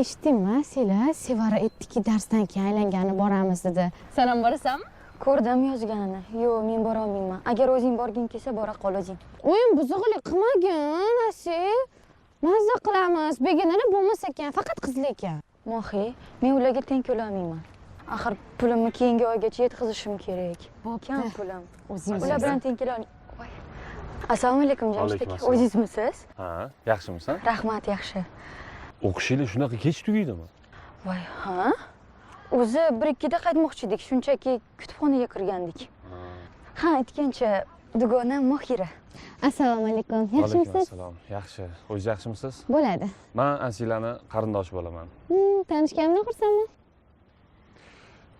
Eshitdingmi, Asila? Sevara aytdiki, darsdan keyin aylangani boramiz dedi. Sen ham borasanmi? Ko'rdim yozganini. Yo'q, men bora olmayman. Agar o'zing borging kelsa, bora qol o'zing. O'yin buzug'lik qilmagin, Asil. Mazza qilamiz. Begonalar bo'lmas ekan, faqat qizlar ekan. Mohi, men ularga teng kela olmayman. Axir pulimni keyingi oygacha yetkazishim kerak. Kam pulim. O'zing Ular bilan teng kela olmayman. Voy. Assalomu alaykum, Jamshid Alaykum aka. assalom. O'zingizmisiz? Ha, yaxshimisan? Rahmat, yaxshi. O'qishinglar shunaqa kech tugaydimi? Voy, ha? O'zi 1-2da qaytmoqchi edik, shunchaki kutubxonaga kirgandik. Ha, aytgancha, dugonam Mohira. Assalomu alaykum. Alaykum Yaxshimisiz? assalom. Yaxshi. O'zingiz yaxshimisiz? Bo'ladi. Men Asilani qarindoshi bo'laman. Tanishganimdan xursandman.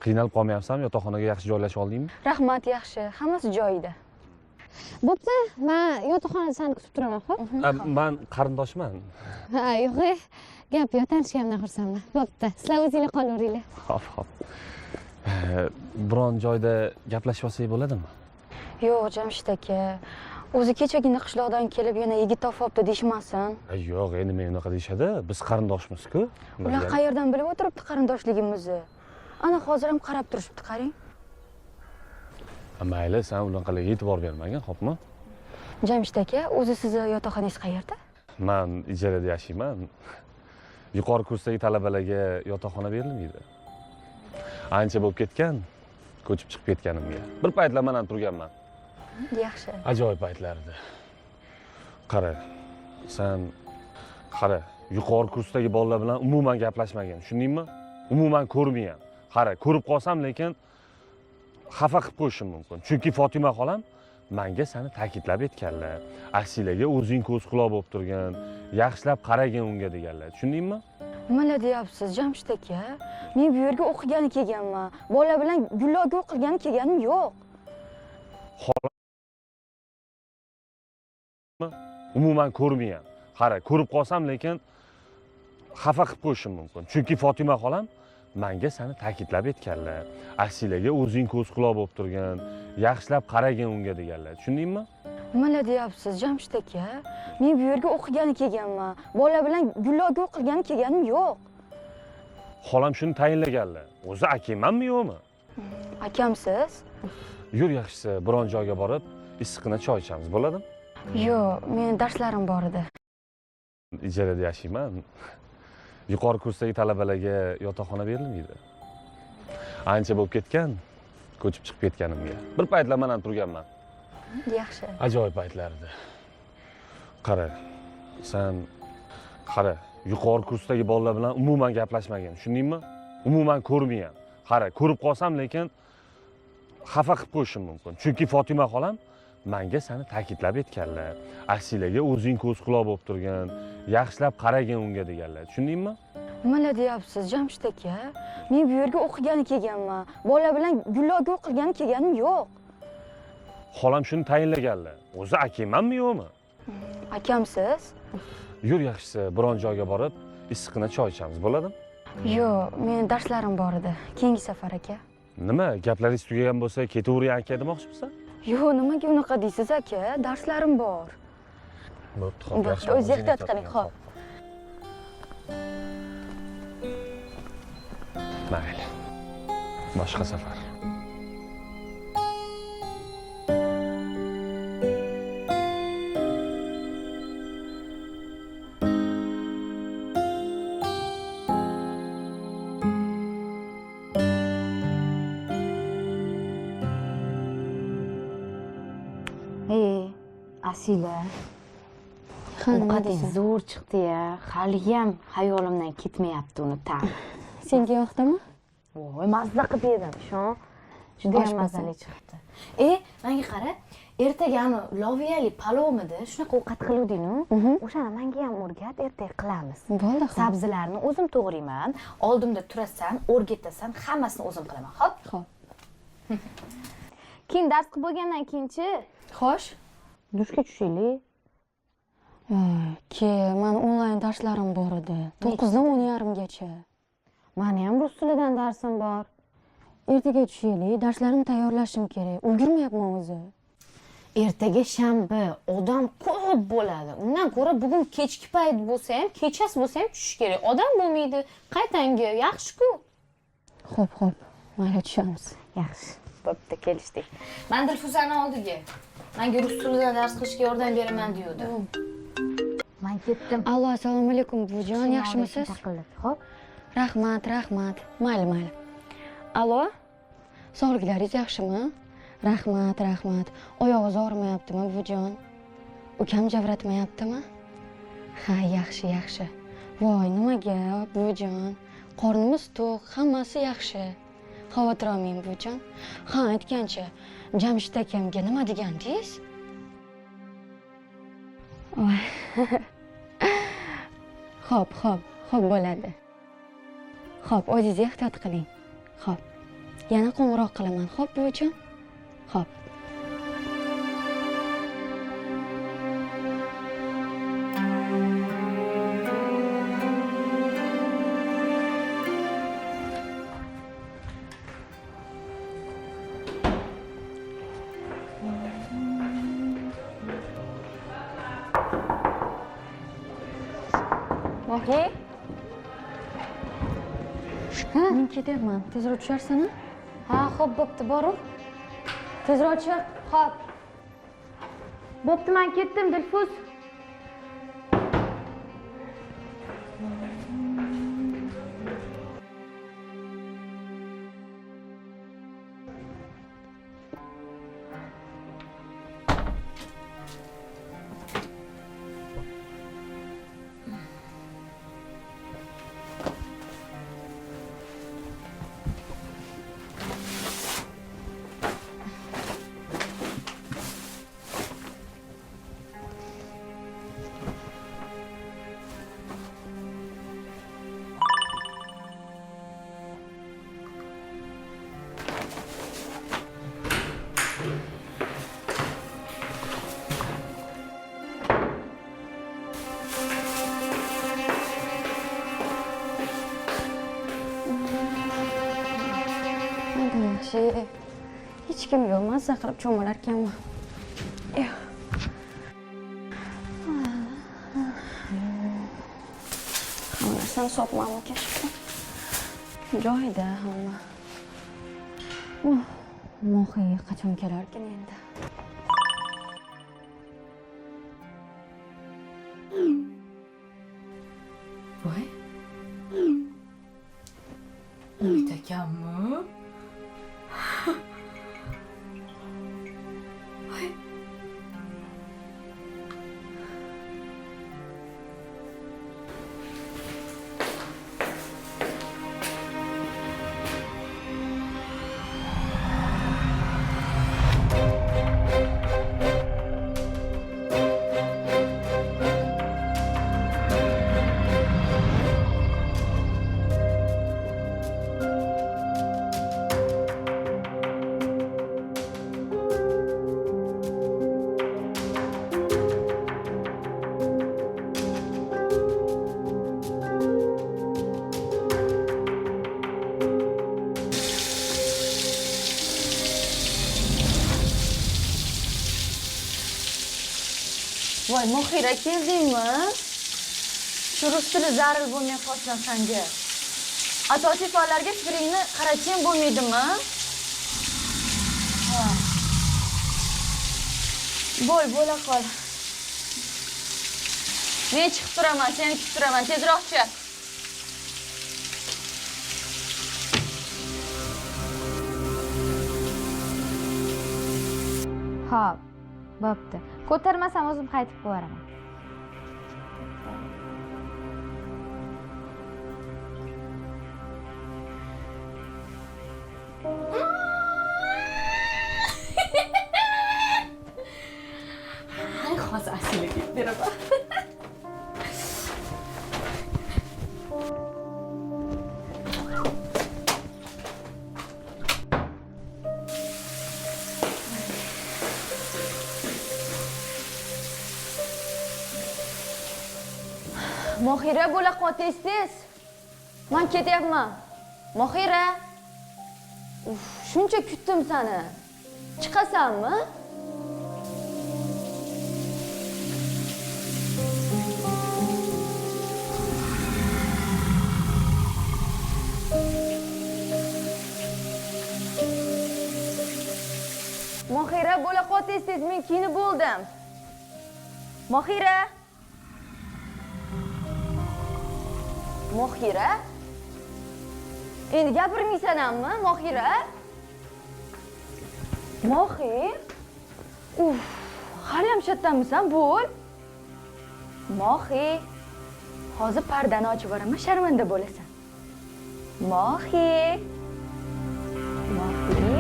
Qiynalib qolmayapsanmi? Yotoqxonaga yaxshi joylasha oldingmi? Rahmat, yaxshi. Hammasi joyida. Bo'pti, men yotoqxonada seni kutib turaman, xo'p? Men qarindoshman. Ha, yo'q, gap yo'q, tanishganimdan xursandman. Bo'pti, sizlar o'zinglar qolaveringlar. Xo'p, xo'p. Biron joyda gaplashib olsak bo'ladimi? Yo'q, Jamshid aka. O'zi kechagina qishloqdan kelib yana yigit topibdi deyishmasin. Yo'q, endi men unaqa deyishadi. Biz qarindoshmiz-ku. Ular qayerdan bilib o'tiribdi qarindoshligimizni? Ana hozir ham qarab turishibdi, qarang. Mayli, sen unaqalarga e'tibor bermagin, xo'pmi? Jamshid aka, o'zi sizni yotoqxonangiz qayerda? Men ijarada yashayman. Yuqori kursdagi talabalarga yotoqxona berilmaydi. Ancha bo'lib ketgan, ko'chib chiqib ketganimga. Bir paytlar men ham turganman. Yaxshi. Ajoyib paytlar edi. Qara, sen qara, yuqori kursdagi bolalar bilan umuman gaplashmagin, tushundingmi? Umuman ko'rmagan. Qara, ko'rib qolsam lekin xafa qilib qo'yishim mumkin. Chunki Fotima xolam menga seni ta'kidlab aytganlar. Asilaga o'zing ko'z quloq bo'lib turgan, yaxshilab qaragin unga deganlar. Tushundingmi? Nimalar deyapsiz, Jamshid aka? Men bu yerga o'qigani kelganman. Bola bilan gulloga o'qilgani kelganim yo'q. Umuman ko'rmagan. Qara, ko'rib qolsam lekin xafa qilib qo'yishim mumkin. Chunki Fotima xolam menga seni ta'kidlab aytganlar. Asilaga o'zing ko'z quloq bo'lib turgan, yaxshilab qaragin unga deganlar. Tushundingmi? Nimalar deyapsiz, Jamshid aka? Men bu yerga o'qigani kelganman. Bola bilan gulloga o'qilgani kelganim yo'q. Xolam shuni tayinlaganlar. O'zi akangmanmi yo'qmi? Akamsiz? Yur yaxshisi, biron joyga borib issiqqina choy ichamiz, bo'ladimi? Yo'q, meni darslarim bor edi. Ijarada yashayman. Yuqori kursdagi talabalarga yotoqxona berilmaydi. Ancha bo'lib ketgan, ko'chib chiqib ketganimga. Bir paytlar men ham turganman. Yaxshi. Ajoyib paytlar edi. Qara, sen qara, yuqori kursdagi bolalar bilan umuman gaplashmagin, tushundingmi? Umuman ko'rmagan. Qara, ko'rib qolsam lekin xafa qilib qo'yishim mumkin. Chunki Fotima xolam menga seni ta'kidlab aytganlar. Asilaga o'zing ko'z quloq bo'lib turgan, yaxshilab qaragin unga deganlar. Tushundingmi? Nimalar deyapsiz, Jamshid aka? Men bu yerga o'qigani kelganman. Bola bilan gulloga o'qilgani kelganim yo'q. Xolam shuni tayinlaganlar. O'zi akangmanmi yo'qmi? Akamsiz? Yur yaxshisi, biron joyga borib issiqqina choy ichamiz, bo'ladimi? Yo'q, meni darslarim bor edi. Keyingi safar aka. Nima, gaplaringiz tugagan bo'lsa, ketavering aka demoqchimisan? Yo'q, nimaga unaqa deysiz aka? Darslarim bor. Bo'pti, xo'p, Bo'pti, yaxshi. o'zingiz ehtiyot qiling, xo'p. Mayli. Boshqa safar. Ey, Asila. Ha, nima Ovqating deysan? zo'r chiqdi-ya. Haliyam xayolimdan ketmayapti uni ta'mi. Senga yoqdimi? Voy, mazza qilib yedim, ishon. Juda ham Oshpazim. mazali chiqibdi. Menga qara, ertaga ani loviyali palovmidi? Shunaqa ovqat qiluvding-ku. O'shani menga ham o'rgat, ertaga qilamiz. Bo'ldi, xo'p. Sabzilarni o'zim to'g'rayman, oldimda turasan, o'rgatasan, hammasini o'zim qilaman, xo'p? Xo'p. Keyin dars qilib bo'lgandan keyinchi? Xo'sh. Dushga tushaylik. Ke, mani onlayn darslarim bor edi. 9dan 10:30gacha. Mani ham rus tilidan darsim bor. Ertaga tushaylik, darslarimni tayyorlashim kerak. Ulgurmayapman o'zi. Ertaga shanba, odam ko'p bo'ladi. Undan ko'ra bugun kechki payt bo'lsa ham, kechasi bo'lsa ham tushish kerak. Odam bo'lmaydi. Qaytanga, yaxshi-ku. Xo'p, xo'p. Mayli tushamiz. Yaxshi. Bo'pti, kelishdik. Man Dilfuzani oldiga. Menga rus tilidan dars qilishga yordam beraman deydi. Man ketdim. Allo, assalomu alaykum buvijon, yaxshimisiz? Xo'p. Rahmat, rahmat. Mayli, mayli. Allo? Sog'liklaringiz yaxshimi? Rahmat, rahmat. Oyog'ingiz og'rimayaptimi, buvijon? Ukam javratmayaptimi? Ha, yaxshi, yaxshi. Voy, nimaga, buvijon? Qornimiz to'q, hammasi yaxshi. Xavotir olmang, buvijon. Ha, aytgancha, Jamshid akamga nima degandingiz? Voy. Xo'p, xo'p, xo'p bo'ladi. Xo'p, o'zingiz ehtiyot qiling. Xo'p. Yana qo'ng'iroq qilaman, xo'p, buvijon? Xo'p. Mohi? Ha, men ketyapman. Tezroq tusharsan-a? Ha, xo'p, bo'pti, boruv. Tezroq chiq. Xo'p. Bo'pti, men ketdim, Dilfuz. Yaxshi. Hech kim yo'q, mazza qilib cho'milar ekanman. Hamma narsani sotmanmikan shu? Joyida hamma. Mohi qachon kelarkan endi? Voy. Umid akammi? Voy, Mohira, keldingmi? Shu rus tili zaril bo'lmay qolsin senga. Asosiy fanlarga fikringni qaratishing bo'lmaydimi? Ha. Bo'l, bo'la qol. Men chiqib turaman, seni kutib turaman, tezroq chiq. Xo'p, bo'pti. Ko'tarmasam o'zim qaytib qo'yaraman. Ay, hozir Asiliga beraman. Mohira, bo'la qol, tez-tez. Men ketyapman. Mohira. Uf, shuncha kutdim seni. Chiqasanmi? Bo'la qol tez tez, men kiyinib bo'ldim. Mohira. Mohira? Endi gapirmaysan hammi, Mohira? Mohir? Uf, hali ham chatdamisan, bo'l. Mohi. Hozir pardani ochib boraman, sharmanda bo'lasan. Mohi. Mohi.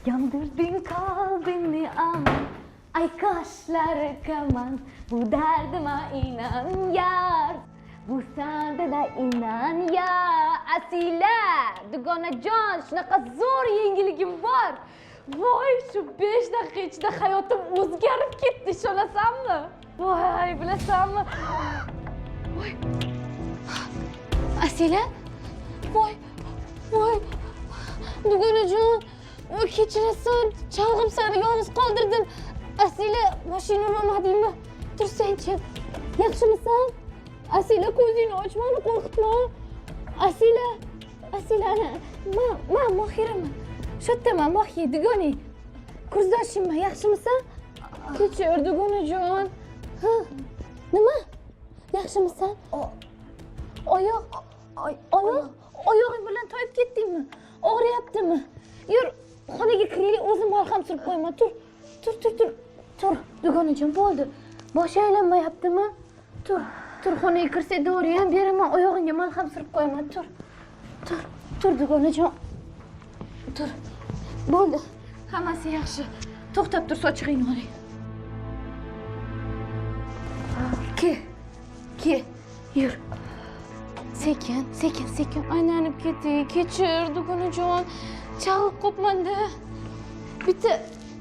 Yandırdın kalbimi aman, ay kaşlar kaman, bu derdıma inan yar, bu sende de inan ya. Asila, dugonajon, shunaqa zo'r yengilligim bor. Voy, shu 5 daqiqa ichida hayotim o'zgarib ketdi, ishonasanmi? Voy, bilasanmi? Voy. Asila? Voy, voy. Dugonajon, voy, kechirasan, chalg'ib seni yolg'iz qoldirdim. Asila, mashina urmadingmi? Tursangchi. Yaxshimisan? Asila, ko'zingni och, meni qo'rqitma. Asila, Asila, ana, men Mohiraman. Shu yerdaman, Mohi, dugoning. Kursdoshimman, yaxshimisan? Kechir, dugonajon. Ha? Nima? Yaxshimisan? Oyoq, oyoq, oyog'ing bilan toyib ketdingmi? Og'riyaptimi? Yur, xonaga kiraylik, o'zim malham surib qo'yaman. Tur, tur, tur, tur. Tur, dugonajon, bo'ldi. Boshi aylanmayaptimi? Tur, tur, xonaga kirsak dori ham beraman, oyog'ingga malham surib qo'yaman. Tur. Tur, tur dugonajon. Tur. Bo'ldi. Hammasi yaxshi. To'xtab tur, sochig'ingni olay. Ke. Ke. Yur. Sekin, sekin, sekin aylanib ketdik. Kechir, dugonajon. Chalg'ib qopman-da. Bitta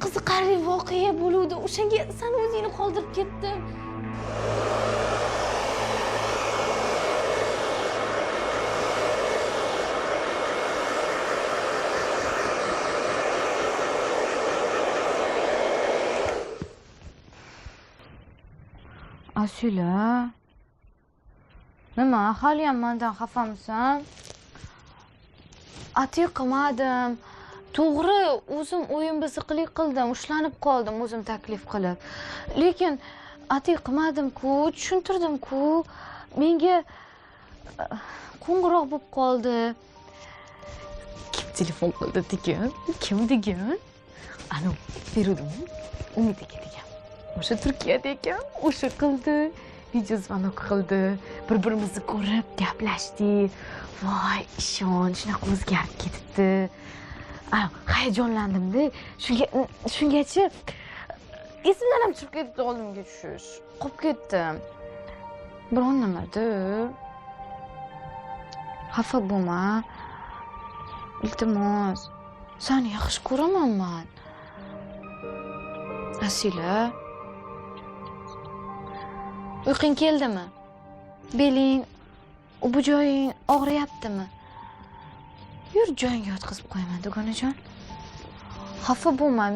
qiziqarli voqea bo'luvdi. O'shanga san o'zingni qoldirib ketdim. Asila. Nima, hali ham mendan xafamisan? Atiq qilmadim. To'g'ri, o'zim o'yin biziqlik qildim, ushlanib qoldim o'zim taklif qilib. Lekin atiq qilmadim-ku, tushuntirdim-ku. Menga qo'ng'iroq bo'lib qoldi. Kim telefon qildi degan? Kim degan? Ana, beruvdim. Umid aka degan. O'sha Turkiyada ekan, o'sha qildi. Video zvonok qildi. Bir-birimizni ko'rib gaplashdik. Voy, ishon, shunaqa o'zgarib ketibdi. Hayajonlandim-da. Shungacha esimdan ham chiqib ketdi oldimga tushish. Qolib ketdim. Biron nimada? Xafa bo'lma. Iltimos. Seni yaxshi ko'raman men. Asila. Uyqing keldimi? Beling, bu joying og'riyaptimi? Yur, joyingga yotqizib qo'yaman, dugonajon. Xafa bo'lma,